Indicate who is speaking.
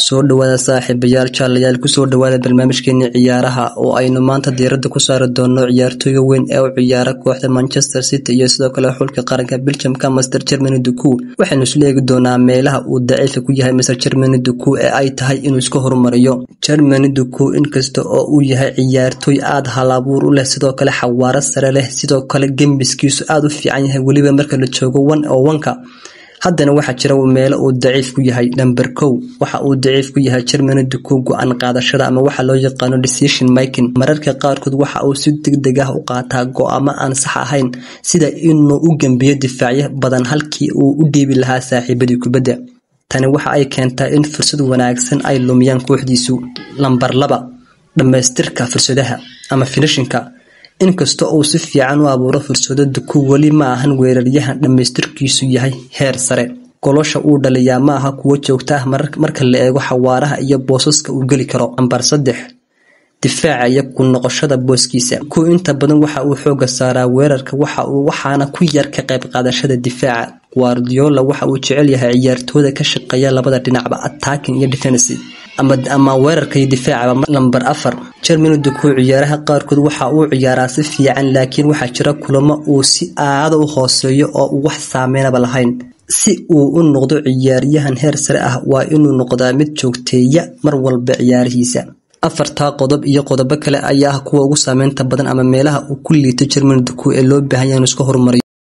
Speaker 1: Soo dhawaada saaxiibayaal, jaalayaal, kusoo dhawaada barnaamijkeeni ciyaaraha oo aynu maanta diiradda ku saari doono ciyaartooyga weyn ee u ciyaara kooxda Manchester City iyo sidoo kale xulka qaranka Belgiumka, Master Jeremy Doku. Waxaynu isla eegi doonaa meelaha uu daciifka ku yahay Master Jeremy Doku ee ay tahay inuu iska horumariyo. Jeremy Doku inkasta oo uu yahay ciyaartooy aad hal-abuur u leh, sidoo kale xawaare sare leh, sidoo kale gembiskiisu aad u fiican yahay weliba marka la joogo one oo one-ka, haddana waxaa jira meelo uu daciif ku yahay. Number 1, waxa uu daciif ku yahay Jeremy Doku go'aan qaadashada ama waxa loo yaqaano decision making. Mararka qaarkood waxa uu si degdeg ah u qaataa go'aamo aan sax ahayn, sida inuu u gembiyo difaacyo badan halkii uu u dhiibi lahaa saaxiibadii kubadda. Tani waxa ay keentaa in fursad wanaagsan ay lumiyaan kooxdiisu. Lambar 2, dhamaystirka fursadaha ama finishing-ka. Inkasta oo uu si fiican u abuuro fursado, Doku weli ma ahan weeraryahan dhamaystirkiisu yahay heer sare. Goolasha uu dhaliyaa ma aha kuwo joogto ah marka la eego xawaaraha iyo boosaska uu geli karo. Lambar 3, difaaca iyo ku noqoshada booskiisa. Doku inta badan waxa uu xoogga saaraa weerarka, waxaana ku yar ka qayb qaadashada difaaca. Guardiola waxa uu jecel yahay ciyaartooyda ka shaqeeya labada dhinacba, attacking iyo defense, ama weerarka iyo difaacaba. Lambar 4, Jeremy Doku ciyaaraha qaarkood waxa uu ciyaaraa si fiican, laakiin waxaa jira kulamo uu si aad u hooseeyo oo uu wax saameynaba lahayn. Si uu u noqdo ciyaaryahan heer sare ah, waa inuu noqdaa mid joogteeya mar walba ciyaarihiisa. Afartaa qodob iyo qodobo kale ayaa ah kuwa ugu saameynta badan ama meelaha uu ku liito Jeremy Doku ee loo baahan yahay inuu iska horumariyo.